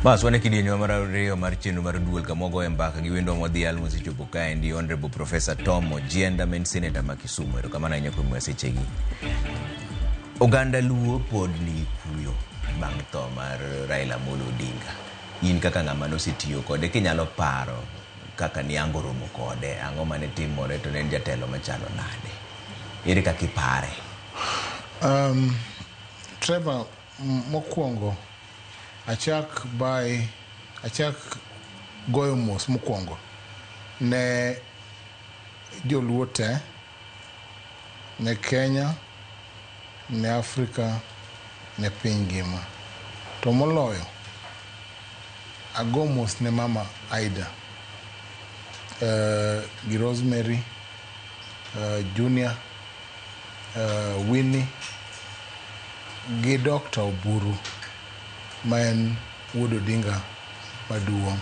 Bas wan e kidienjwa mar ariyo mar chenro mar duol kama wagoye mbaka gi wendwa modhial mosechopo kaendi Honorable Professor Tom Ojienda ma en Senator ma Kisumu. Erokamano ahinya kuom miwa sechegi. Oganda Luo pod nigi kuyo bang' tho mar Raila Amolo Odinga. In kaka ng'ama nosetiyo kode kinyalo paro kaka niango romo kode, ang'o mane timore to ne en jatelo machalo nade? Ere kaka ipare? Trevor, mokwongo achak by achak goyo mos mokwongo ne joluo te, ne Kenya, ne Afrika, ne piny ngima. To moloyo, ago mos ne mama Aida gi Rosemary, Junior, Winnie gi Dr. Oburu ma en wuod Odinga maduong'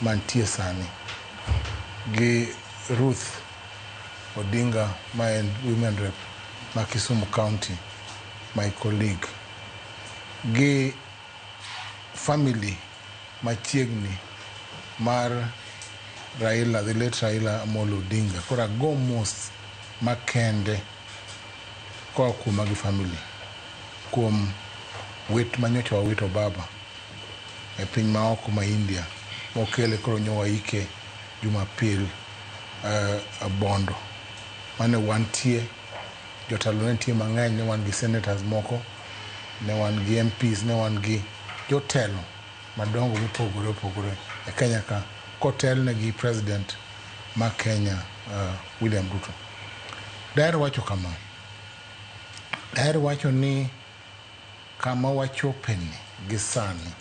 mantie sani gi Ruth Odinga ma en women rep ma Kisumu County, my colleague, gi family machiegni mar Raila, the late Raila Amolo Odinga. Koro ago mos makende koa kuoma gi family kuom wit manyocha wawito baba e piny maoko ma India mokele koro nyo waike Jumapil Bondo mane wantie jotelo ne nitie mang'eny ne wan gi senators moko ne wan gi MPs ne wan gi jotelo madongo mopogore opogore e Kenya ka kotelne gi president ma Kenya William Ruto. Daher wacho kama, daher wacho ni kama wachopeni gi sani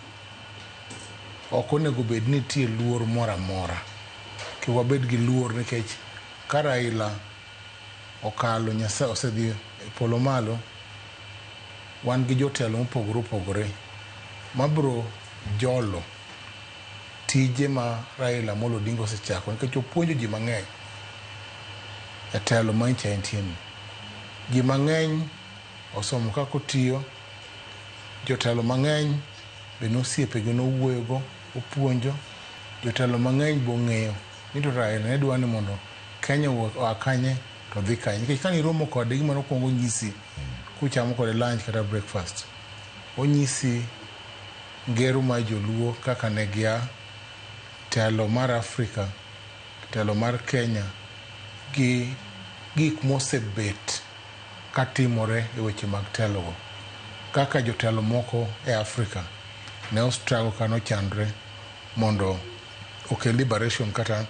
ok onego bed ni nitie luor moro amora. Kik wabed gi luor nikech ka Raila okalo Nyasaye osedhi e polo malo, wan gi jotelo mopogore opogore mabiro jolo tije ma Raila Amolo Odinga osechako nikech opuonjo ji mang'eny e telo ma nyocha entie ni. Ji mang'eny osomo kaka otiyo, jotelo mang'eny be nosiepege nowuoyogo, opuonjo, jotelo mang'eny be ong'eyo ni to Raila ne dwa ni mondo Kenya oa kanye to dhi kanye. Nikech kane iromo kode gima nokwongo onyisi kuchamo kode lunch kata breakfast, onyisi ngero mar joluo kaka ne gia, telo mar Afrika, telo mar Kenya gi gik mosebet katimore e weche mag telogo. Kaka jotelo moko e Afrika ne o struggle ka nochandre mondo okel liberation kata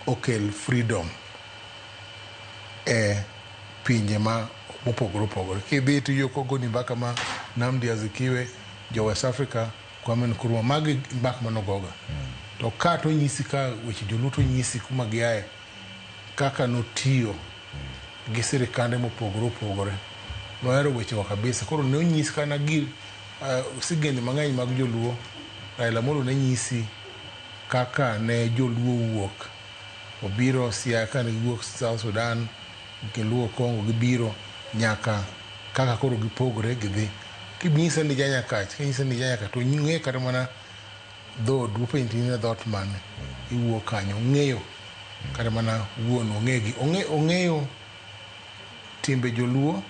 okel freedom e pinje ma mopogore opogore. Kidhi to kogoni mbaka ma Nnamdi Azikiwe, jo West Africa, Kwame Nkrumah, magi mbaka manogoga. To ka to onyisi ka weche joluo to onyisi kuma giaye kaka notiyo gi sirikande mopogore opogore. Nohero wechego kabisa. Koro ne onyisi kana gi sigendni mang'eny mag joluo, Raila Amolo ne nyisi kaka ne joluo wuok obiro Siaya kane giwuok South Sudan, giluwo Congo gibiro nyaka kaka koro gipogore gidhi. Kinyise ni ja Nyakach, kinyise ni ja Nyakach to ng'e kata mana dhoodu, openji ni in e dhoot mane, iwuok kanyo, ong'eyo kata mana wuonu, ong'e ong'eyo timbe joluo,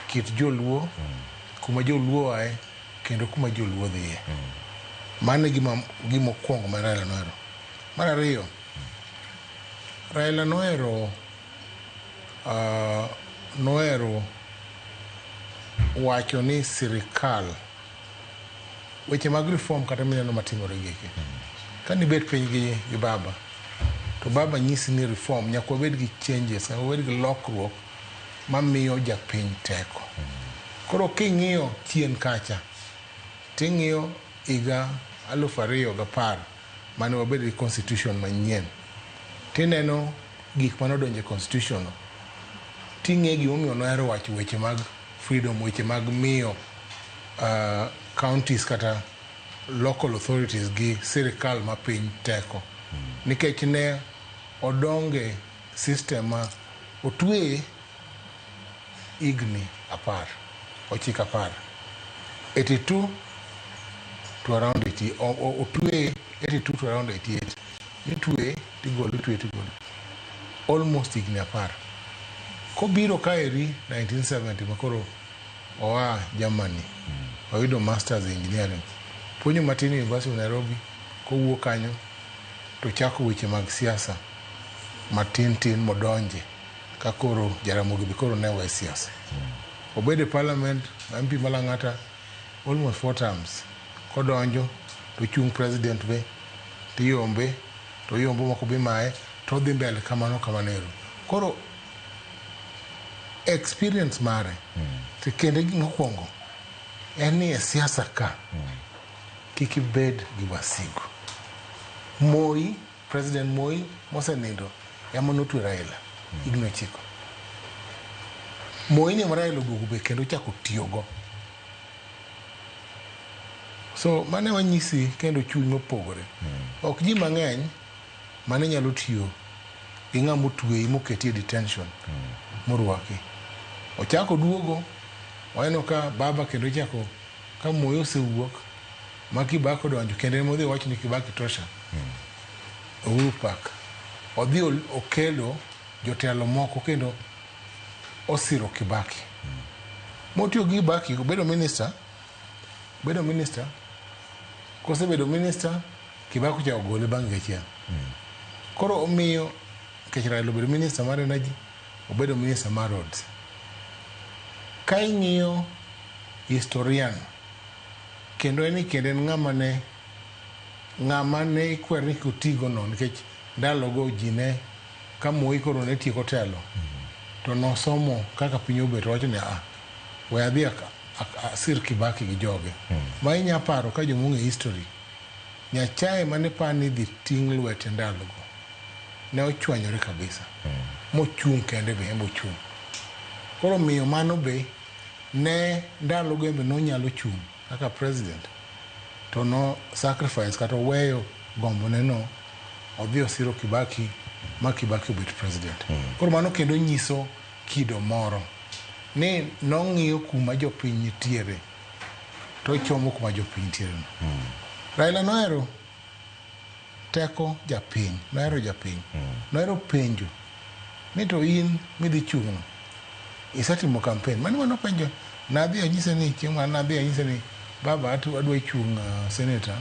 kit joluo, kuma joluo ae kendo kuma joluo dhiye. Mano e gima okwongo ma Raila nohero. Mar ariyo, Raila nohero wacho ni sirikal weche mag reform kata mineno matimore gi eki. Kanibet piny gi baba, to baba nyisi ni reform nyaka wabed gi changes, nyaka wabed gi lokruok mamiyo japiny teko. Koro king'iyo chien kacha, ting'iyo higa 2010 mane wabedo gi constitution manyien, tineno gik mane odonjo e constitution no, ting'e gimomiyo nohero wacho weche mag freedom, weche mag miyo counties kata local authorities gi sirikal mapiny teko. Nikech ne odonge system ma otweye higni 10, ochiko 10. 82 to around 80, otweye 82 to around 88. Itweye tigolo, itweye tigolo. Almost higni 10. Kobiro kaeri 1970 makoro oa Germany. Oyudo masters in engineering. Puonjo matin e University of Nairobi, kowuok kanyo to chako weche mag siasa matin tin modonje ka koro Jaramogi be koro ne we siasa. Obedo e parliament, MP ma Lang'ata almost 4 terms. Kodonjo to chung president be tiyombe to yombo moko be maye to dhi mbele kamano kamano ero. Koro experience mare to kendo mokwongo en ni e siasa ka kik ibed gi wasigu. Moi, President Moi mosenindo ema notwe Raila higni 9. Moi ni ema Raila oduogo be kendo ochako tiyogo. So mane wanyisi kendo chuny mopogore. Ok ji mang'eny mane nyalo tiyo gi ng'ama otweyi moketi e detention morwaki. Ochako duogo, waneno ka baba kendo chako ka Moi osewuok ma Kibaki odonjo kendo en modhi wacho ni Kibaki tosha. Uhuru Park. Odhi okelo jotelo moko kendo osiro Kibaki. Motiyo gi Kibaki obedo minister, bedo minister, kosebedo minister Kibaki ochako gole bang' higa achiel. Koro omiyo nikech Raila obedo minister mar energy, obedo minister mar roads. Ka ing'iyo historian kendo en ni kendo en ng'ama ne ikwer ni kik otigo no nikech ndalogo ji ne ka Moi koro ne tieko telo to nosomo kaka piny obet owacho ni a we adhi asir Kibaki gi joge. Ma inya paro ka joma ong'e history Nyachae mane par ni dhi ting' lwete ndalogo ne ochwanyore kabisa mochung' kende be embe ochung'. Koro miyo mano be ne ndalogo embe nonyalo chung' kaka president to no sacrifice kata oweyo gombo ne no odhi osiro Kibaki ma Kibaki obet president. Koro mano kendo nyiso kido moro ni nong'iyo kuma jopiny nitiere to ochomo kuma jopiny nitiere no. Raila nohero teko japiny, nohero japiny, nohero penjo ni to in midhi chung' no isetimo campaign. Mano mano penjo nadhi anyise ni chieng' moro nadhi anyise ni baba adwa chung' senator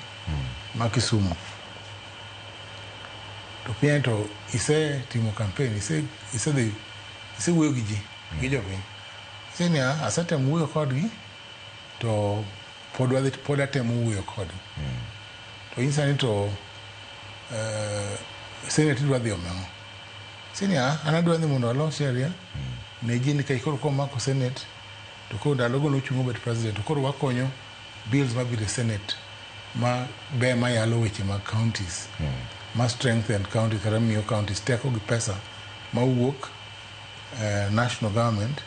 ma Kisumu. To penja to isetimo campaign, isedhi isewuoyo gi ji gi jopiny. Anyise ni asetemo wuoyo kodgi to pod atemo wuoyo kodgi. To nyisa ni to senate idwa dhi omo ang'o? Anyise ni an adwa ni mondo alos sheria ne ji nikech koro komako senate to koro ndalogo nochung' obet president to koro wakonyo bills mabiro e senate ma be mayalo weche mag counties ma strengthen counties kata miyo counties teko gi pesa mawuok national government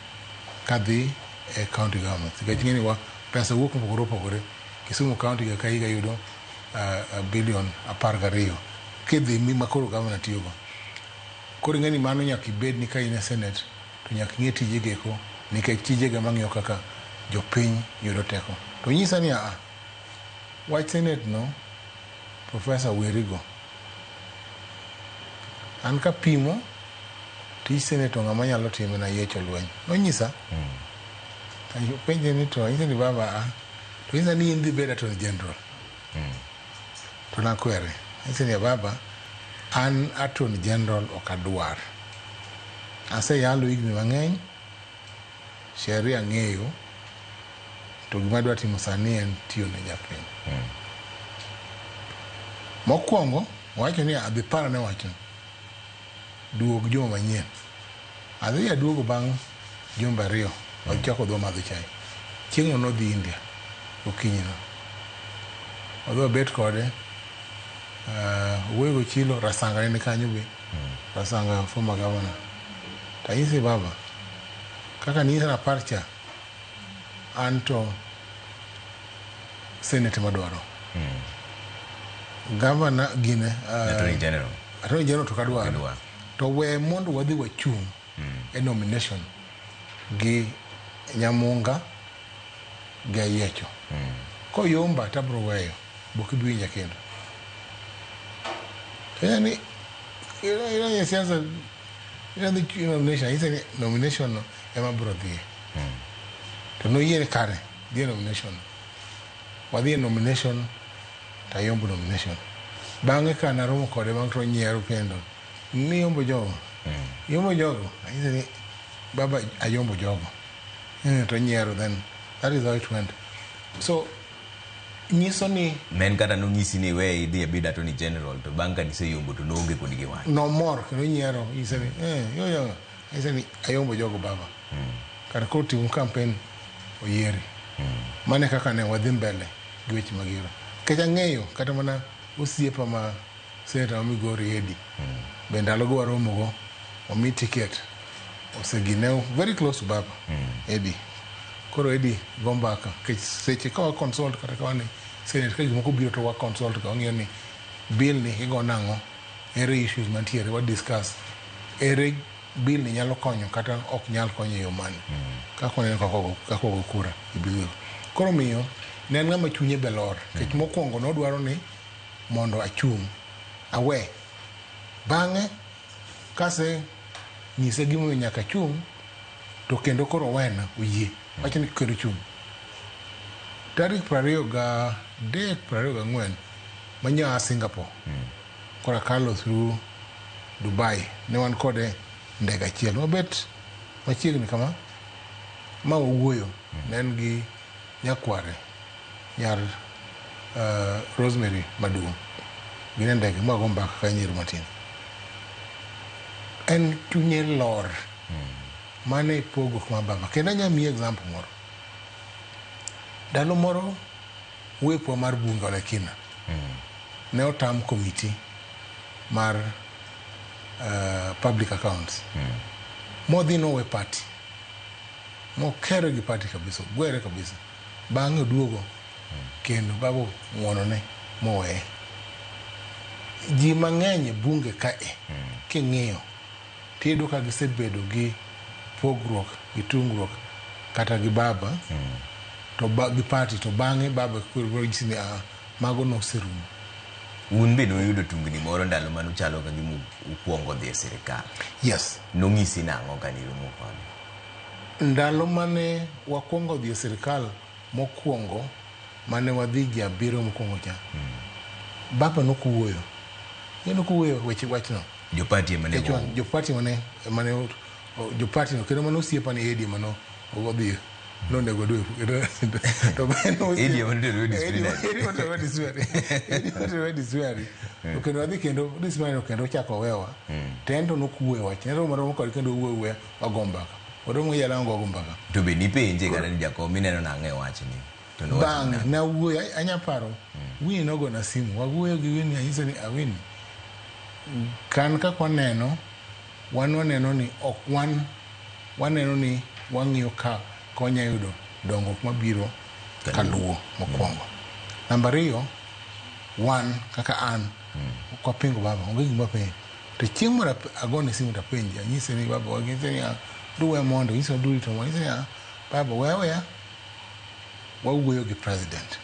kadhi e county government. Nikech ing'e ni wa pesa wuok mopogore opogore. Kisumu county higa ka higa yudo billion 12 kidhi ma koro governor tiyogo. Koro ing'e ni mano nyaka ibed ni ka in e senate to nyaka ing'e tijegi eko nikech tijego ema ng'iyo kaka jopiny yudo teko. To nyisa ni a wach senate no Professor werigo. An kapimo tij senate to ng'ama nyalo time na yiecho lweny. Nonyisa. Penje ni to anyise ni baba a to nyisa ni in dhi bedo attorney general. To nakwere. Anyise ni baba an attorney general ok adwar. Aseyalo higni mang'eny, sheria ang'eyo, to gima adwa timo sani en tiyo ne japiny. Mokwongo, owacho ni adhi parane wacho duog juma manyien. Adhi aduogo bang' jumbe 2, wachako dhi madho chai. Chieng'no nodhi India okinyi no. Wadhi wabet kode, owuoyo gochilo, Rasanga ne ni kanyo be. Rasanga former governor. To anyise baba, kaka ninyisa rapar cha, an to senate madwaro. Governor gine, Attorney General. Attorney General to kadwar. To we mondo wadhi wachung' e nomination gi Nyamunga gi Ayiecho. Koyomba to abiro weyo. Bok ibi winja kendo. Yani ina siasa ina dhi nomination, anyise ni nomination no ema biro dhiye. To noyie ni kare dhi e nomination. Wadhi e nomination to ayombo nomination. Bang'e ka naromo kode bang' to onyiero kendo. Ni yombo jogo. Yombo jogo. Anyise ni baba ayombo jogo. To onyiero then that is how it went. So nyiso ni Men kata nonyisi ni we idhi ibed attorney general to bang' ka niseyombo to noonge kod gi wach. Nomor kendo onyiero nyise ni yo yo anyise ni ayombo jogo baba. Kar koro timo campaign oyieri. Mano e kaka ne wadhi mbele gi weche mag yiero. Nikech ang'eyo kata mana osiepa ma senator ma Migori Eddie. Be ndalogo waromogo omi ticket osegine very close to baba Eddie. Koro Eddie go mbaka nikech seche ka wa consult kata ka wan e senate ka gimoko biro to wa consult ka wang'iyo ni bill ni igo nang'o, ere issues mantiere wa discuss, ere bill ni nyalo konyo kata ok nyal konyo e yo mane. Kaka waneno kaka wago kura e bill. Koro miyo ne en ng'ama chunye be lor nikech mokwongo nodwaro ni mondo achung' awe. Bang'e kase nyise gimomiyo nyaka achung' to kendo koro owena oyie wacho ni kendo chung'. Tarik 23 24 manya Singapore. Koro akalo through Dubai ne wan kode ndege achiel wabet machiegni kama ma wawuoyo. Ne en gi nyakware nyar Rosemary maduong' gin e ndege ma wago mbaka ka nyiero matin. En chunye lor. Mano e pogruok mar baba. Kendo anya miyi example moro. Ndalo moro wepwa mar bunge Olekina ne otam committee mar public accounts. Modhi nowe party. Mokere gi party kabisa, ogwere kabisa. Bang'e oduogo kendo baba ng'uonone moweye. Ji mang'eny e bunge kae king'iyo tiyudo ka gisebedo gi pogruok gi tungruok kata gi baba to gi party to bang'e baba koro nyisi ni mago noserumo. Un be nuyudo tungni moro ndalo mane uchalo ka gima ukwongo dhi e sirikal. Yes. Nong'isi nang'o ka niromo kode? Ndalo mane wakwongo dhi e sirikal mokwongo mane wadhi ji abiriyo mokwongo cha. Baba nokuwuoyo. Ne nokuwuoyo weche wachno. Jopati ema ne Jopati mane jopati no kendo mane osiepa ni Eddie mano odhi nonego dwe to Eddie ema notero disciplinary. Eddie notero disciplinary. Eddie notero disciplinary. To kendo wadhi kendo disciplinary kendo ochako owewa. To en to nokuwuoyo wach. Ne romo romo kode kendo wuoyo wuoya wago mbaka. Waromo gi jala wago mbaka. To be nipenje kata ni jakom ineno nang'o e wachni? To nowacho Bang' nawuoyo anya paro Winnie nogona simu wawuoyo gi Winnie anyise ni Winnie kan kaka waneno wan waneno ni ok wan waneno ni wang'iyo ka konya yudo dongruok mabiro kaluwo mokwongo. Namba ariyo wan kaka an ok wapingo baba onge gima wapingo. To chieng' moro agone simu tapenje anyise ni baba wanyise ni duwe mondo anyise ni rito mondo anyise ni baba we aweya wawuoyo gi president.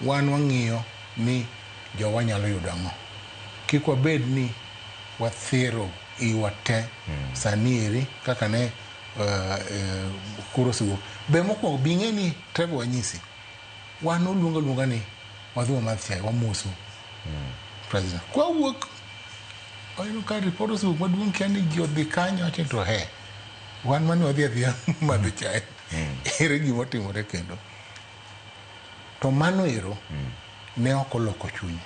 Wan wang'iyo ni jowa nyalo yudo ang'o. Kik wabed ni wathero iwa te sani eri kaka ne koro osewuok. Be mokwongo bi ing'e ni Trevor wanyisi wan oluongo aluonga ni wadhi wamadh chai wamoso president. Kwawuok wayudo ka ripot osewuok maduong' kia ni ji odhi kanyo wacho to he wan mane wadhi adhiya madho chai ere gima otimore kendo. To mano ero ne ok oloko chunye.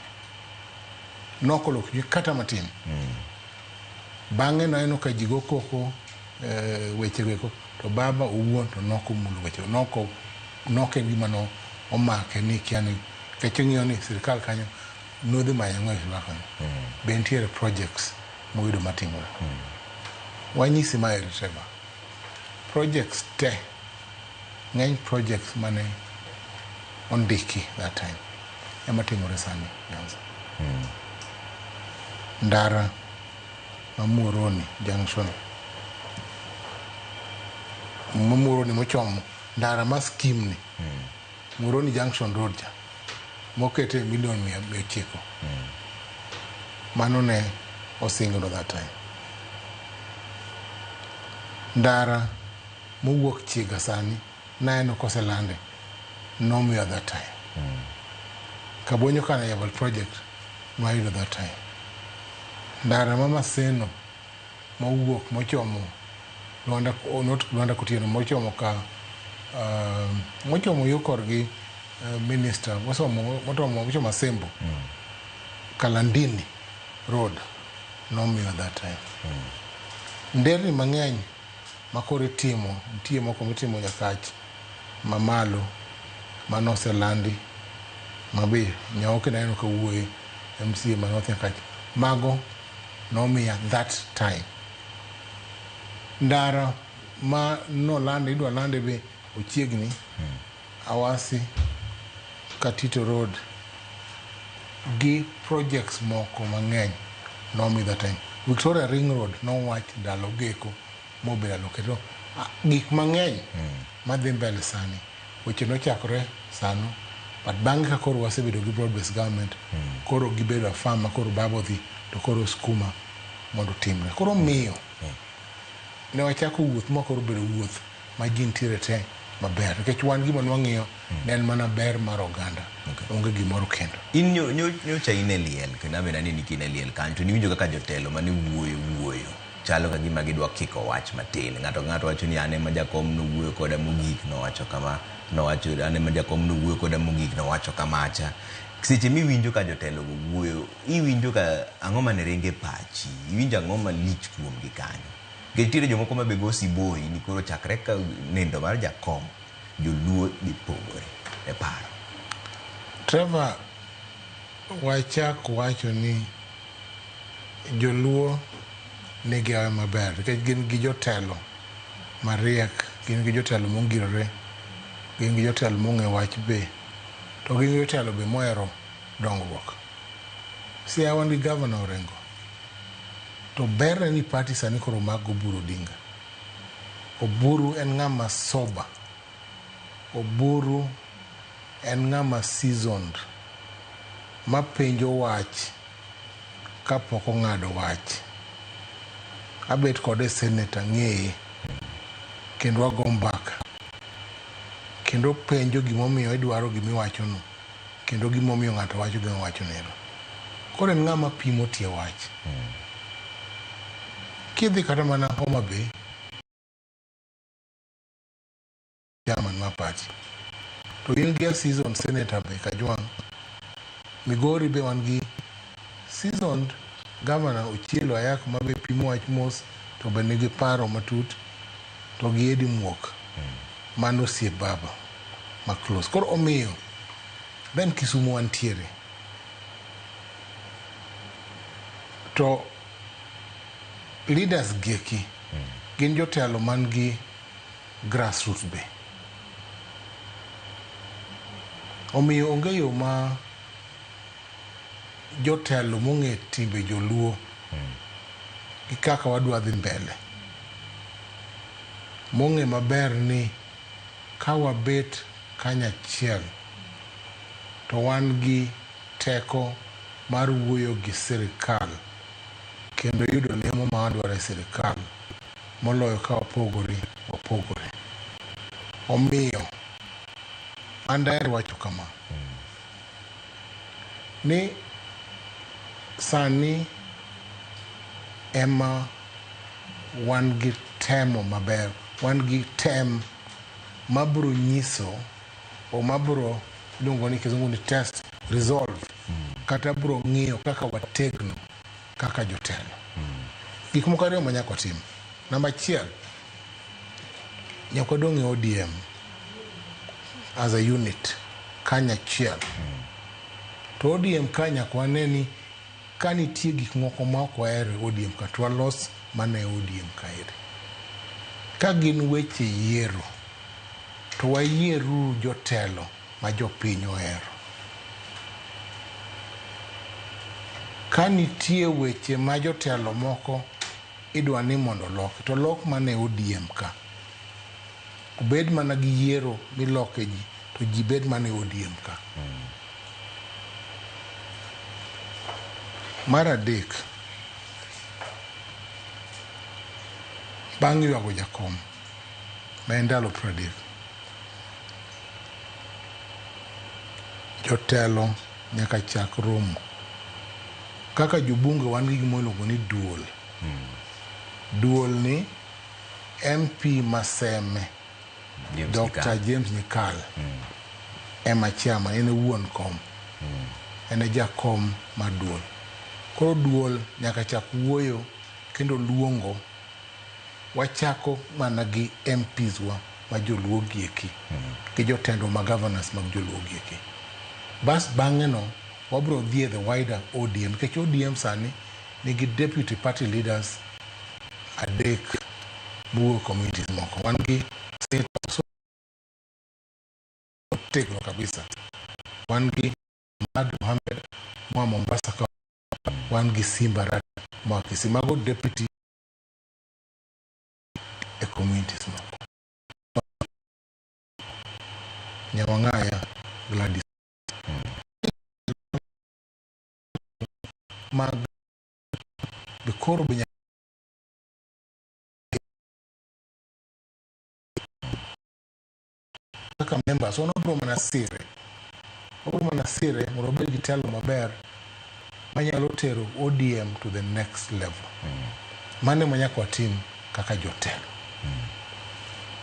Ne ok oloko chunye kata matin. Bang'e naneno ka ji go koko weche go to baba owuon to nokomulo weche go. Nok en gima no omake ni kia ni nikech ong'iyo ni sirikal kanyo nodhi manyo ang'o e sirikal kanyo. Be nitiere projects moyudo matimore. Wanyisi mae Trevor. Projects te ng'eny projects mane ondiki that time ema timore sani Nyanza. Ndara ma Muhoroni junction ma Muhoroni mochomo ndara ma scheme ni Muhoroni junction road cha Mokete milion 900. Mano ne osingno that time. Ndara mowuok Chiga sani naneno koselande nomiyo that time. Kabonyo Kana project nwayudo that time. Ndara ma Maseno mowuok mochomo Luanda, not Luanda Kotieno, mochomo ka mochomo yo korgi minister mosomo mochomo Asembo Kalandini Road nomiyo that time. Nderni mang'eny makoro itimo, nitie moko mitimo Nyakach mamalo manoselandi mabe Nyaoke naneno kawuoye MCA ma North Nyakach, mago nomiya that time. Ndara ma nolande idwa lande be ochiegni Awasi Katito Road gi projects moko mang'eny nomi that time. Victoria Ring Road nowach ndalo geko mobedo allocated. Gik mang'eny madhi mbele sani weche nochakore sano, but bang'e ka koro wasebedo gi broad based government, koro gibedo afam ma koro baba odhi to koro skuma mondo otimre. Koro miyo ne wachako wuoth ma koro obedo wuoth ma ji nitiere te maber, nikech wan gima nwang'iyo ne en mana ber mar oganda, onge gimoro kendo. In nyocha in e liel kendo abe naneni ka in e liel kanyo to niwinjo kaka jotelo mane wuoyo chalo ka gima gidwa kiko wach matin. Ng'ato ka ng'ato wacho ni an ema jakom nowuoyo koda mogik nowacho kama, nowacho an ema jakom nowuoyo koda mogik nowacho kamacha. Seche miwinjo ka jotelo go wuoyo, iwinjo ka ang'o mane ringo e pachi? Iwinjo ang'o malich kuomgi kanyo? Nikech nitiere jomoko ma be go siboi ni koro chakre ka nindo mar jakom, joluo dhi pogore e paro. Trevor, wachak wacho ni joluo nigi awe maber nikech gin gi jotelo mariek, gin gi jotelo mongirore, gin gi jotelo mong'e wach be, to gin gi jotelo be mohero dongruok. Siaya wan gi Governor Orengo, to berne ni party sani koro mak Oburu Odinga. Oburu en ng'ama sober. Oburu en ng'ama seasoned mapenjo wach kapok ong'ado wach. Abet kode e senate ang'eye kendo wago mbaka kendo penjo gimomiyo idwaro gimiwachono kendo gimomiyo ng'ato wacho gima owacho nero. Koro en ng'ama pimo tie wach. Kidhi kata mana Homa Bay, chairman mar party, to in gi a seasoned senator be Kajwang'. Migori be wan gi seasoned governor Ochielo Ayako ma be pimo wach mos to be nigi paro matut to gi Eddie Muok mano osiep baba ma close. Koro omiyo then Kisumu wantiere to leaders gieki gin jotelo man gi grassroots be. Omiyo onge yo ma jotelo mong'e timbe joluo gi kaka wadwa dhi mbele mong'e maber ni ka wabet kanyachiel to wan gi teko mar wuoyo gi sirikal kendo yudo lemo ma wadwaro e sirikal moloyo ka wapogore wapogore. Omiyo an daher wacho kama ni sani ema wan gi temo maber, wan gi tem mabiro nyiso o mabiro iluongo ni kizungu ni test resolve kata biro ng'iyo kaka wategno kaka jotelo. Gik moko ariyo ma nyaka watim. Namba achiel, nyaka wadong' e ODM as a unit kanyachiel. To ODM ka nyaka wane ni ka nitie gik moko ma ok wahero e ODM ka to walos mana e ODM kaeri. Ka gin weche yiero, to wayieruru jotelo ma jopiny ohero. Ka nitie weche ma jotelo moko idwa ni mondo oloki, to olok mana e ODM ka. Obed mana gi yiero miloke ji, to ji bed mana e ODM ka. Mar adek, bang' ywago jakom ma en ndalo 30, jotelo nyaka chak romo. Kaka jobunge wan gi gima iluongo ni duol. Duol ni MP Maseme, James Dr. Nyikal. James Nyikal ema chairman, en e wuon kom. En e jakom mar duol. Koro duol nyaka chak wuoyo kendo luongo. Wachako mana gi MPs wa ma joluo gieki, gi jotendwa ma governors mag joluo gieki. Bas bang'e no wabro dhi e the wider ODM, nikech ODM sani nigi deputy party leaders adek mowuok communities moko. Wan gi Senator otegno kabisa. Wan gi Ahmad Mohamed moa Mombasa ka, wan gi Simba Arati moa Kisii. Mago deputy e communities moko. Nyawang'aya Gladys mag be koro be kaka members wan wabro mana sire, wabro mana sire mondo wabed gi telo maber manyalo tero ODM to the next level. Mano ema nyaka watim kaka jotelo.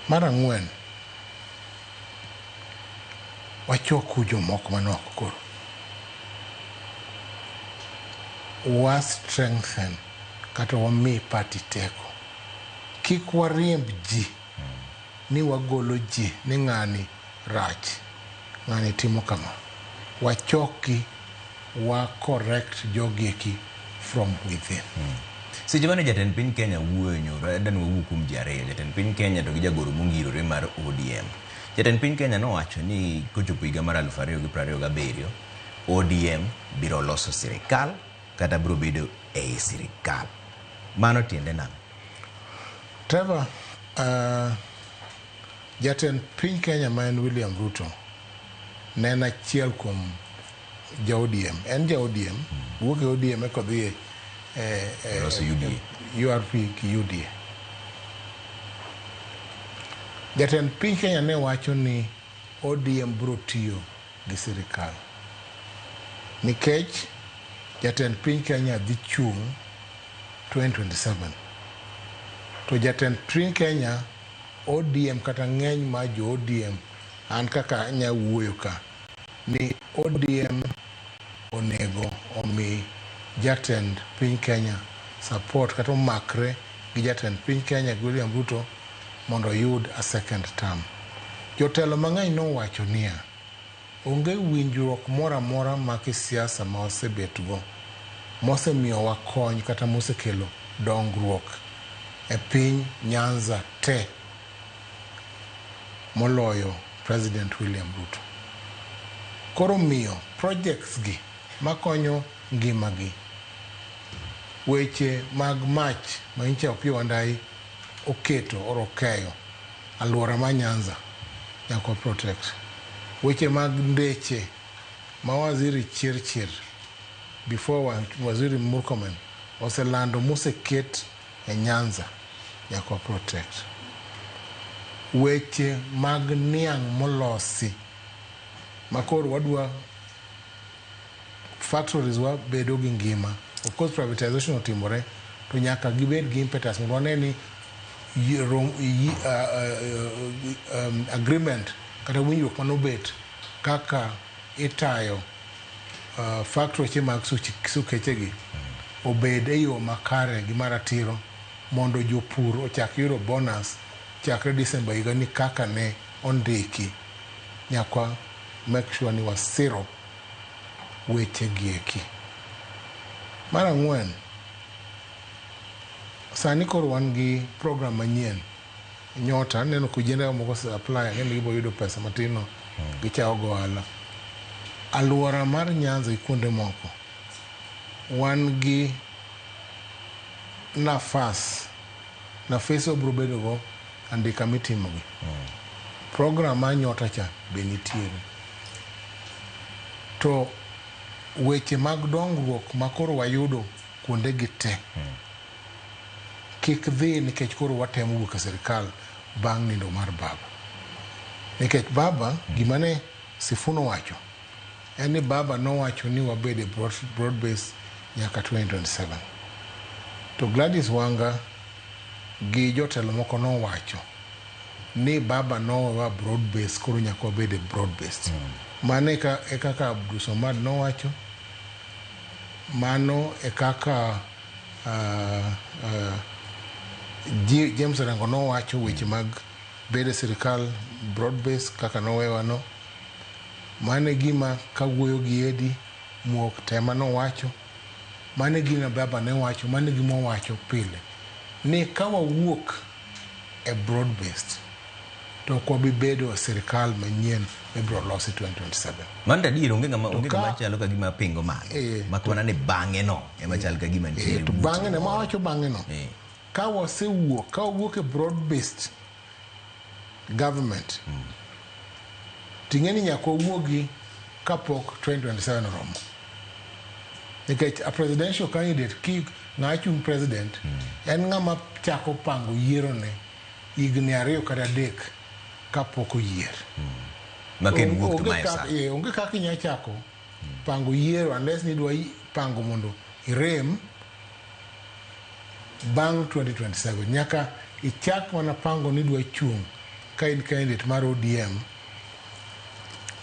Mar ang'wen, wachoku jomoko manok koro wa strengthen kata wami party teko. Kik wariemb ji ni wagolo ji ni ng'ani rach, ng'ani timo kama. Wachokgi, wa correct jogi eki from within. Seche mane jatend piny Kenya wuoyo nyoro, adwa ni wawuo kuom ji ariyo, jatend piny Kenya to gi jagoro mongirore mar ODM. Jatend piny Kenya nowacho ni kochopo higa mar 2027, ODM biro loso sirikal kata biro bedo ei sirikal. Mano tiende nang'o? Trevor, jatend piny Kenya ma en William Ruto ne en achiel kuom ja ODM. En ja ODM, wuok e ODM eka odhi e Loso UDA. URP gi UDA. Jatend piny Kenya ne wacho ni ODM biro tiyo gi sirikal nikech jatend piny Kenya dhi chung' 2027 to jatend piny Kenya ODM kata ng'eny mar jo ODM an kaka anya wuoyo ka ni ODM onego omi jatend piny Kenya support kata omakre gi jatend piny Kenya gi William Ruto mondo oyud a second term. Jotelo mang'eny nowacho niya, onge winjruok moro amora ma kisiasa ma wasebetgo mosemiyowa kony kata mosekelo dongruok e piny Nyanza te moloyo President William Ruto. Koro miyo projects gi makonyo ngimagi, weche mag mach ma nyocha Opiyo Wandayi oketo or okeyo alwora ma Nyanza nyaka wa protect. Weche mag ndeche ma Waziri Chirchir before Waziri Murkomen oselando moseket e Nyanza nyaka wa protect. Weche mag niang' molosi makoro wadwa factories wa bedo gi ngima. Of course privatization otimore to nyaka gibed gi impetus mondo wane ni agreement kata winjruok manobet kaka itayo factory mag sukechegi obed e yo makare gi maratiro mondo jopur ochak yudo bonus chakre December higani kaka ne ondiki. Nyaka make sure ni wasiro weche gi eki. Mar ang'wen, sani koro wan gi program manyien Nyota, aneno ka ojende moko ose apply, ang'e ni gibiro yudo pesa matin no gichako go ohala. Alwora mar Nyanza gi kuonde moko wan gi nafas, nafese wabiro bedo go andika mitimo gi. Program mar Nyota cha be nitiere. To Weche mag dongruok ma koro wayudo kuonde gi te kik dhi nikech koro watemo wuok e sirikal bang' nindo mar baba. Nikech baba gima ne Sifuna owacho en ni baba nowacho ni wabed e broad base nyaka 2027. To Gladys Wanga gi jotelo moko nowacho ni baba nowewa broad base koro nyaka wabed e broad based. Mano e kaka Abdul Somad nowacho, mano e kaka James Orengo nowacho weche mag bedo e sirikal broad base kaka nowewa no. Mano e gima kawuoyo gi Edi Muok tema nowacho, mano e gima baba ne wacho, mano e gima wawacho pile ni ka wawuok e broad based to ok wabi bedo e sirikal manyien mibiro losi 2027. Mano to adier onge ng'ama onge ng'ama chalo ka gima pingo mano. Mak mana ni bang'e no ema chal ka gima nitiere To buch bang'e no, moro. mawacho bang'e no, ka wasewuok, ka wawuok e broad based government, ting'e ni nyaka wawuogi kapok 2027 oromo. Nikech a presidential candidate ki ng'a chung president en ng'ama chako pango yiero ne higni 2 kata 3 kapok oyier. Ma ka en wuok to mae sa. Onge kaka inya chako pango yiero unless ni idwa pango mondo irem bang' 2027. Nyaka ichak mana pango ni idwa chung' ka in candidate mar ODM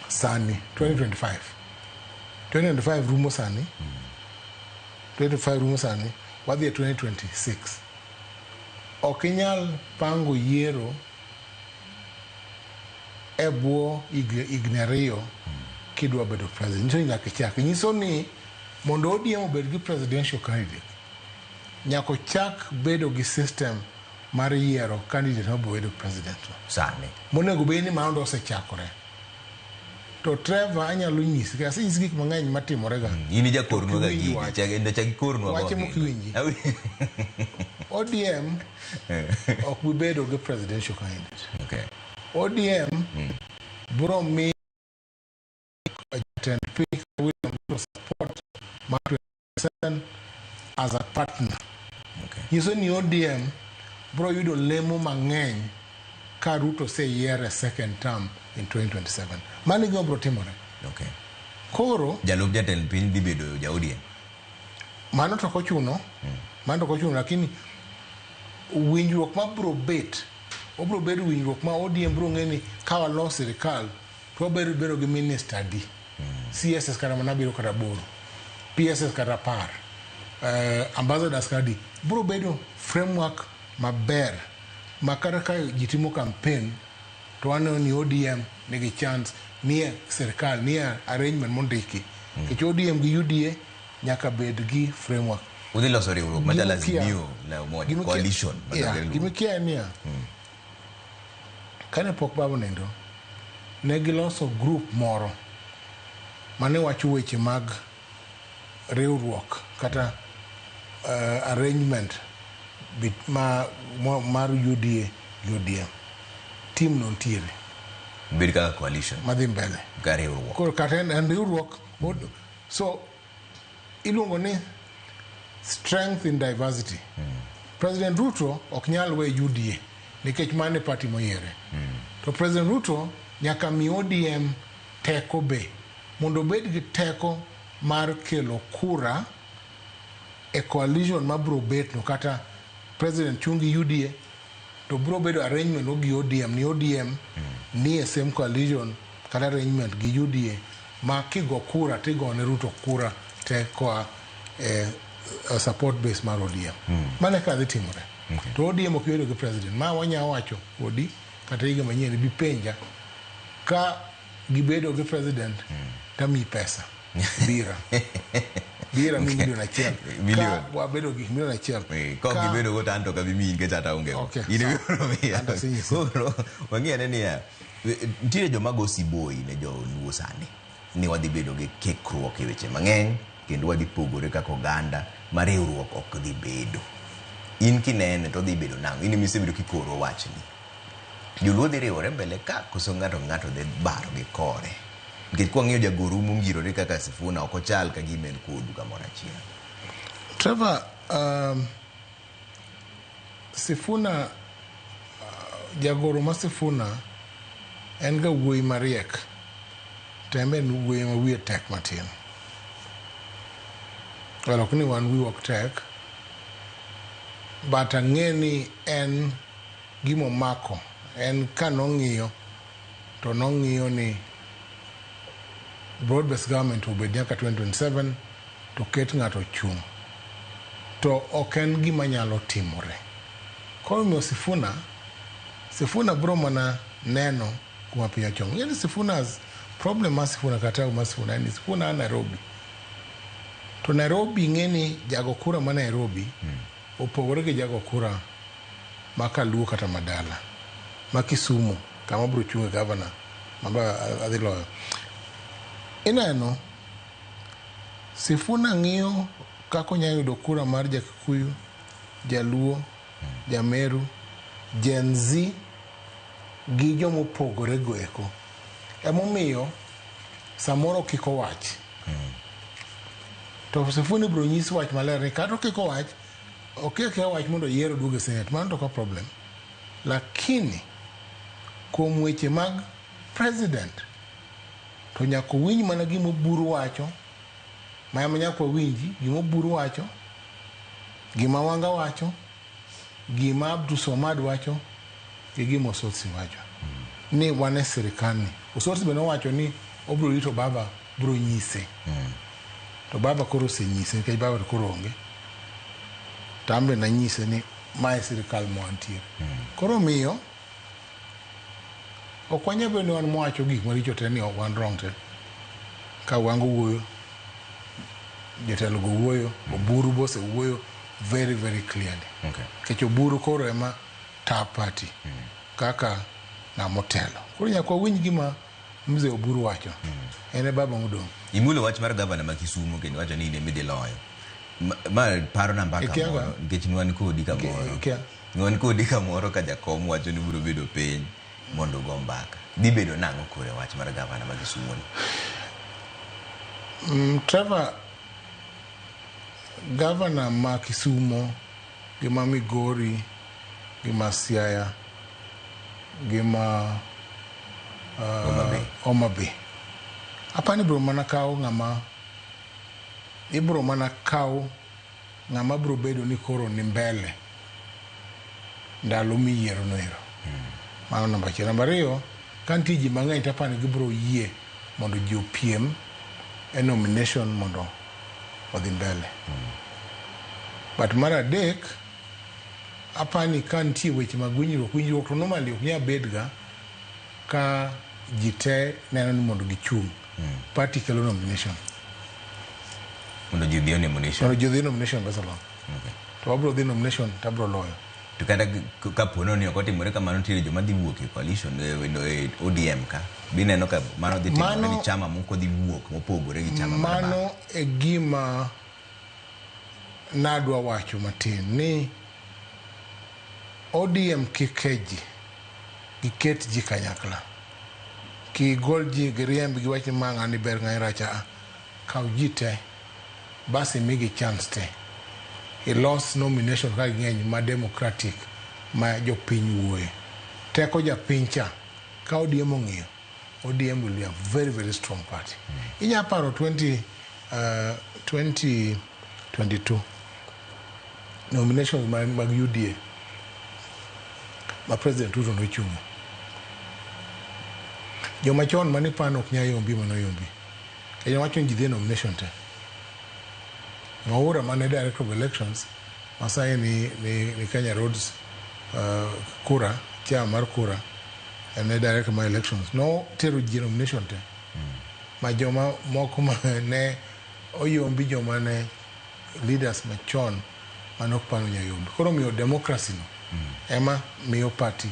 sani 2025. 2025 rumo sani. 2025 rumo sani, wadhi e 2026. Ok inyal pango yiero e bwo higni 2 kidwa bedo president. Nyiso ni nyaka ichak. Nyiso ni mondo ODM obed gi presidential candidate, nyaka ochak bedo gi system mar yiero candidate mabiro bedo president no. Sani. Monego bed ni mano osechakore. To Trevor anyalo nyisi, kendo asenyisi gik mang'eny matimore ga. In ijakornwa ga Iwinj gigi, wach. chak ikornwa Wache go mok kendo. iwinji. ODM ok bi bedo gi presidential candidate. ODM biro miyo jatend piny William Ruto support mar 27 as a partner. Nyiso ni ODM biro yudo lemo mang'eny ka Ruto oseyier e second term in 2027. Mano e gima biro timore. Koro jalup jatend piny dhi bedo ja ODM. Mano to ok ochuno. Mano to ok ochuno, lakini winjruok ma biro bet, obiro bedo winjruok ma ODM biro ng'e ni ka walos sirikal to wabiro bedo gi minister adi. CSS kata mana 7 kata 8, PSS kata 10, ambassadors kata adi. Biro bedo framework maber ma kata ka ji timo campaign to waneno ni ODM nigi chance nie sirikal, nie arrangement mondiki. Nikech ODM gi UDA nyaka bed gi framework. Udhi loso riwruok machalo Azimio la Umoja, coalition. Gimikia en niya, kane pok baba onindo, ne giloso group moro mane wacho weche mag riwruok kata arrangement mar UDA gi ODM. Team no nitiere. Bed kaka coalition. Madhi mbele. Ka riwruok. Koro kata en riwruok. So iluongo ni strength in diversity. President Ruto ok nyal we UDA nikech mano e party moyiere. To President Ruto nyaka mi ODM teko be mondo obed gi teko mar kelo kura e coalition mabiro bet no, kata President chung gi UDA to biro bedo arrangement gi ODM ni ODM ni e same coalition kata arrangement gi UDA ma kigo kura tigone Ruto kura te koa e support base mar ODM. Mano e kaka dhi timore. To ODM ok bedo gi president. Ma wanya wacho kodi kata higa manyien bi penja ka gibedo gi president tamiyi pesa. Bira. Bira mi milion 1. Milion. Ka wabedo gi milion 1. Ka ok gibedo go to an to ok abi miyi nikech ata aonge go. In ibiro miya. An to asenyisi. Koro wang'i ane niya, nitiere joma go siboi ne joluo sani ni wadhi bedo gi kikruok e weche mang'eny kendo wadhi pogore kaka oganda ma riwruok ok dhi bedo. In kinene to dhi bedo nang'o? In emisebedo kikoro wachni. Joluo dhi riwore mbele ka koso ng'ato ng'ato dhi baro gi kore? Nikech kwang'iyo jagoru mongirore kaka Sifuna ok ochal ka gima en kodu kamoro achiel. Trevor, Sifuna, jagoro ma Sifuna en ga wuoyi mariek to en be en wuoyi ma wiye tek matin. Well, ok ni wan wiwa ok tek, but ang'e ni en gimomako en ka nong'iyo to nong'iyo ni broad based government obed nyaka 2027 to ket ng'ato chung', to ok en gima nyalo timore. Koro omiyo Sifuna bro mana neno kuma piny ochomo. Ng'e ni Sifuna's problem mar Sifuna kata mar Sifuna en ni Sifuna a Nairobi. To Nairobi, ng'e ni jago kura ma Nairobi opogore gi jago kura ma Kaluo kata Madala, ma Kisumu kama bro chung'e gavana ma adhi loyo. Ineno Sifuna ng'iyo kaka onyalo yudo kura mar Jakikuyu, Jaluo, Jameru, Gen Z gi jomopogore go eko. Emomiyo samoro kik owach. To Sifuna ibiro nyis wach maler ni kata kik owach, okia wach mondo oyier oduog e Senate, mano to ok problem. Lakini kuom weche mag president to nyaka owinj mana gima Oburu wacho, ma ema nyaka wawinji gima Oburu wacho, gima Wanga wacho, gima Abdul Somad wacho gi gima Osotsi wacho. Ni wan e sirikal ni. Osotsi be nowacho ni obiro rito baba biro nyise. To baba koro osenyise nikech baba to koro onge. To an be nanyise ni mae sirikal ma wantiere. Koro omiyo ok wanyal bedo ni wan mwawacho gik maricho te ni ok wan wrong te. Ka Wanga owuoyo, jotelo go wuoyo, Oburu be osewuoyo very very clearly. Nikech Oburu koro ema ta party kaka ng'ama otelo. Koro nyaka wawinj gima mzee Oburu wacho. En e baba modong'. Imulo wach mar gavana ma Kisumu kendo iwacho ni in ema idhi loyo. Ma paro na mbaka Ikia ga? moro nikech nwan kodi kamoro. Ikia. Nwan kodi kamoro ka jakom wacho ni ubiro bedo piny mondo ugo mbaka. Dhi bedo nang'o koro e wach mar gavana ma Kisumu ni? Trevor, gavana ma Kisumu gi ma Migori gi ma Siaya gi ma Homa Bay. Homa Bay. Apani ibiro mana kawo ng'ama ibiro mana kawo ng'ama biro bedo ni koro ni mbele ndalo miyiero no ero. Mano namba achiel. Namba ariyo, ka nitie ji mang'eny to apani gibiro yie mondo ji opiem e nomination mondo odhi mbele. But mar adek, apani ka nitie weche mag winjruok, winjruok to normally ok nyal bet ga ka ji te neno ni mondo gichung'. Party kelo nomination. Mondo ji odhi e nomination. Mondo ji odhi e nomination Barcelona. To wabiro dhi nomination to abiro loyo. To kata kapo ni ok otimore kamano, nitiere joma dhi wuok e coalition e ODM ka. Bineno ka mano dhi timore ni chama moko dhi wuok mopogore gi chama mar Mano e gima nadwa wacho matin ni ODM kik keji, giket ji kanyakla. Kigol ji giriemb giwach ni ma ng'ani ber ng'ani rach a kaw ji te bas imigi chance te ilos nomination ka ging'eny ma democratic ma jopiny wuoye. Teko japiny cha ka ODM ong'iyo, ODM will be a very very strong party. Inya paro 2022 nominations mag UDA ma President Ruto nochung'e. Joma chon mane pano ok nyal yombi manoyombi. Kendo wacho ni ji dhi e nomination te. Mwaura mane director of elections masani ni Kenya Roads Kura, chair mar Kura, en e director mar elections. Notero ji e nomination te. Ma joma moko ma ne oyombi joma ne leaders machon mane ok pano nyayombi. Koro miyo democracy no ema miyo party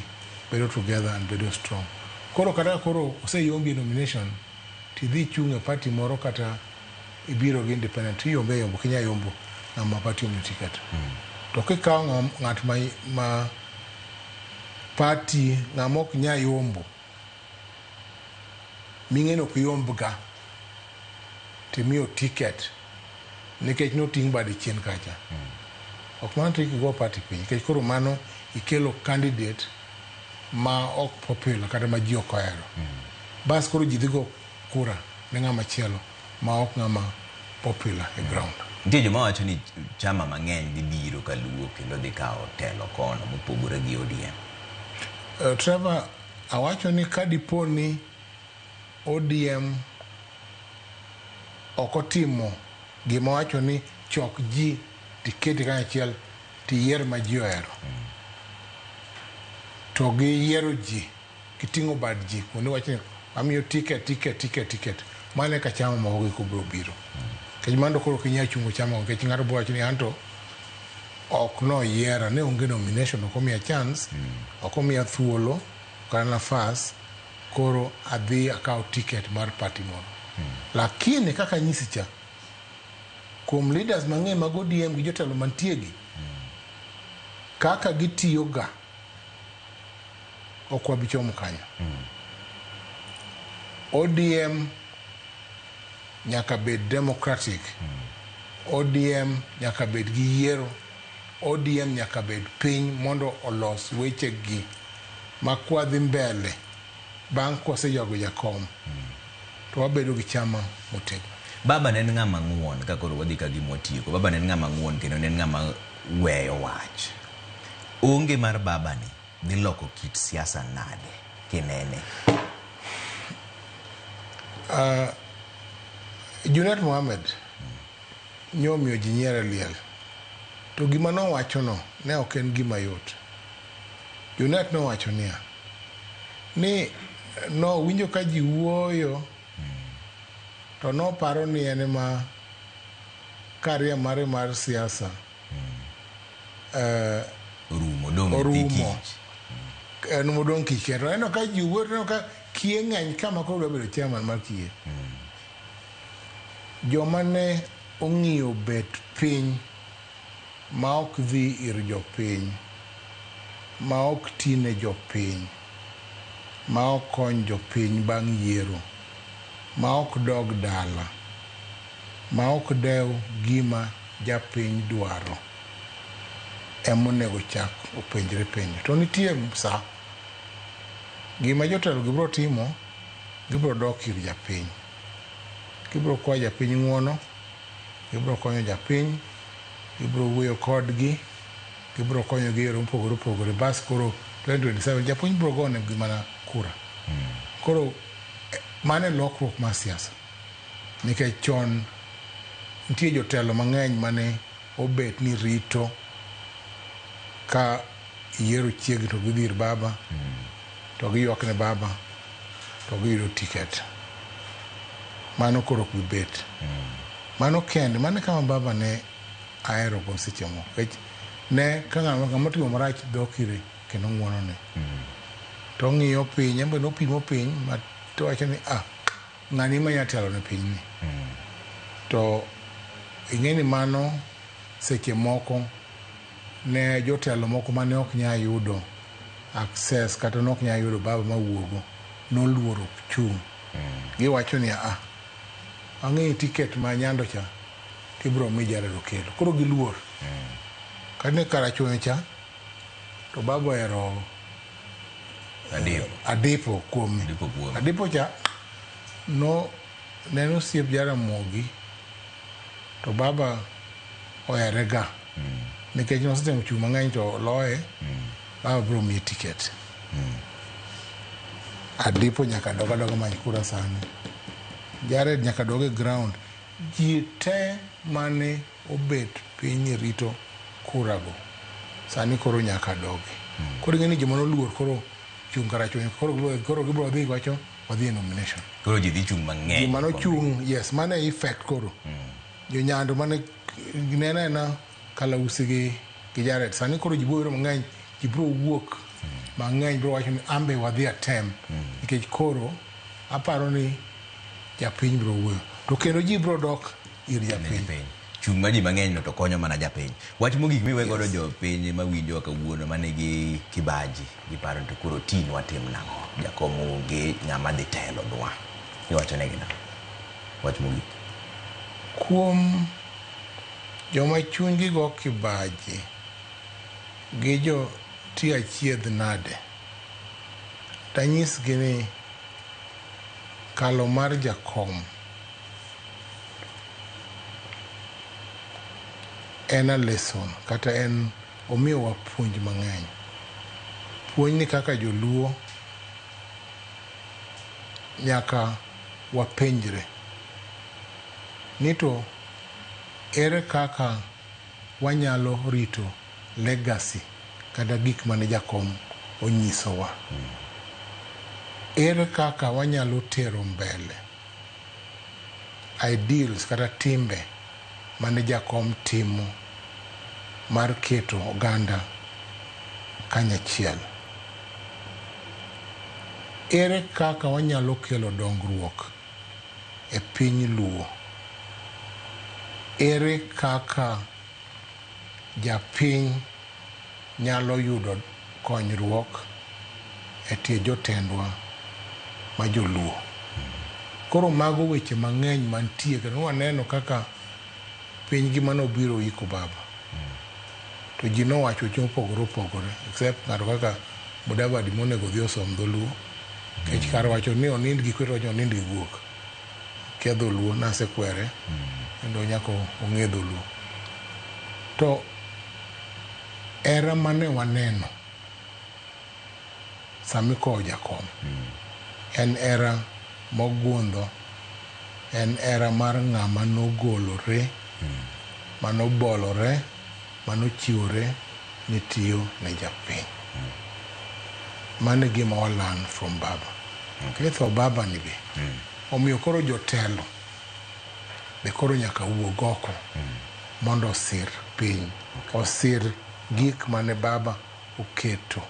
bedo together and bedo strong. Koro kata koro oseyombi e nomination tidhi chung' e party moro kata ibiro gi independent tiyombe yombo ok inyal yombo ng'ama party omiyo ticket. To kikawo ng'at ma party ng'ama ok nyal yombo ming'e ni ok yombga timiyo ticket nikech noting' bade chien kacha. Ok mano to igo party piny nikech koro mano ikelo candidate ma ok popular kata ma ji ok ohero. Bas koro ji dhi go kura ne ng'ama chielo ma ok ng'ama popular e ground. Nitie joma wacho ni chama mang'eny dhi biro kaluo kendo dhi kawo telo kono mopogore gi ODM. Trevor, awacho ni ka dipo ni ODM ok otimo gima wacho ni chok ji tiketi kanyachiel tiyier ma ji ohero. To giyiero ji, giting'o bad ji kuonde wacho ni amiyo ticket, ticket, ticket, ticket. Mano eka chama moko giko biro biro. Nikech mano to koro ok inyal chungo chama go nikech ng'ato biro wacho ni anto ok noyiera, ne onge nomination, ok omiya chance, ok omiya thuolo kata nafas, koro adhi akaw ticket mar party moro. Lakini kaka anyisi cha, kuom leaders mang'eny mag ODM gi jotelo mantie gi, kaka gitiyo ga, ok wabi chomo kanyo. ODM nyaka bed democratic. ODM nyaka bed gi yiero. ODM nyaka bed piny mondo olos wechegi ma kwadhi mbele bang' kwaseywago jakom to wabedo gi chama motegno. Baba ne en ng'ama ng'uon ka koro wadhi ka gima watieko. Baba ne en ng'ama ng'uon kendo ne en ng'ama weyo wach. Onge mar baba ni dhi loko kit siasa nade kinene? Junet Mohamed nyomiyo ji nyiero e liel. To gima nowachono ne ok en gima yot. Junet nowacho niya, ni nowinjo ka ji wuoyo to noparo ni en ema career mare mar siasa Orumo, odong' orumo. kich. En modong' kich kende. To aneno ka ji wuoyo, to aneno ka kiye ng'eny kama koro dwa bedo chairman mar kiye. Joma ne ong'iyo bet piny ma ok dhi ir jopiny, ma ok ti ne jopiny, ma ok kony jopiny bang' yiero, ma ok dog dala, ma ok dew gima japiny dwaro, emonego chak openjre penjo. To nitie sa, gima jotelo gi biro timo, gibiro dok ir japiny. Gibiro kwayo japiny ng'uono, gibiro konyo japiny, gibiro wuoyo kodgi, gibiro konyogi e yore mopogore opogore. Bas koro 2027 japiny biro gonegi mana kura. Koro mano e lokruok mar siasa. Nikech chon nitie jotelo mang'eny mane obet ni rito ka yiero chiegni to gidhi ir baba, to giywak ne baba, to giyudo ticket. Mano koro ok bi bet. Mano kende, mano e kama baba ne ahero go seche moko. Nikech ne ka ng'ama otimo marach dok ire kendo ng'uono ne. To ong'iyo piny, en be nopimo piny ma to wacho ni ah, ng'ani ema nya telo ne pinyni. To ing'e ni mano seche moko ne jotelo moko mane ok nyal yudo access kata ne ok nyal yudo baba mawuogo noluoro chung'. Giwacho ni ah, ang'eyo ticket ma Nyando cha tibiro mi Jared Okello. Koro giluor. Kata ne Karachuonyo cha to baba ohero Adipo. Adipo kuome. Adipo kuome. Adipo cha no ne en osiep Jaramogi to baba ohere ga. Nikech nosetemo chung' mang'eny to oloye, baba biro miye ticket. Adipo nyaka dog adoga many kura sani. Jared nyaka dog e ground. Ji te mane obet piny rito kura go sani koro nyaka dogi. Koro ing'e ni joma noluor koro chung' Karachuonyo koro gibiro dhi wacho wadhi e nomination. Koro ji dhi chung' mang'eny. Ji manochung', yes, mano e effect koro. Jonyando mane neno anena Kalausi gi Jared. Sani koro ji biro bedo mang'eny, ji biro wuok mang'eny biro wacho ni ambe wadhi atem. Nikech koro aparo ni japiny biro wuoyo. To kendo ji biro dok ir japiny. Chung' ma ji mang'eny no to konyo mana japiny. Wach mogik miwe godo jopiny mawinjowa kawuono manigi kibaji, giparo ni to koro tiny watim nang'o? Jakom onge, ng'ama dhi telonwa. Iwacho negi nang'o? Wach mogik. Kuom joma chunygi go kibaji gi jo ti achiedh nade, tanyisgi ni kalo mar jakom en a lesson kata en omiyowa puonj mang'eny. Puonj ni kaka joluo nyaka wapenjre ni to ere kaka wanyalo rito legacy kata gik mane jakom onyisowa. Ere kaka wanyalo tero mbele ideals kata timbe mane jakom timo mar keto oganda kanyachiel. Ere kaka wanyalo kelo dongruok e piny Luo? Ere kaka japiny nyalo yudo konyruok e tie jotendwa ma joluo? Koro mago weche mang'eny mantie kendo waneno kaka piny gima nobiro iko baba. To ji nowacho weche mopogore opogore except ng'ato kaka Mudavadi monego odhi osom dholuo. Nikech kar wacho ni onind gi kwe to wacho ni onind gi guok. Kia dholuo nasekwere kendo nyaka ong'e dholuo. To hera mane waneno samikowo jakom en hera mogundho, en hera mar ng'ama nogolore, manobolore, manochiwore ni tiyo ne japiny. Mano e gima wa learn from baba. Ni tho baba ni be omiyo koro jotelo be koro nyaka wuog oko mondo osir piny, osir gik mane baba oketo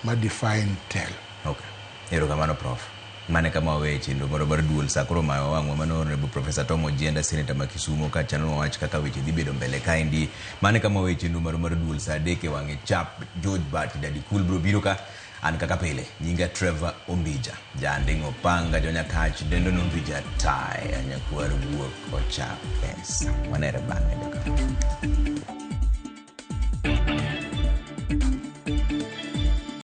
ma define telo. Okay. Erokamano Prof. Mane kama waweye chenro moro mar duol sa koro mayo wang'wa mano Honorable Professor Tom Ojienda, Senator ma Kisumo ka chanonwa wach kaka weche dhi bedo mbele kaendi. Mane kama waweye chenro moro mar duol sa 3 e wang'e chap George Bati Daddy Cool bro biro ka an kaka pile nyinga Trevor Ombija janding'o panga jonyakach dendo nombija taya nyakwar guok ocha pesa. Wanere bang'e joka.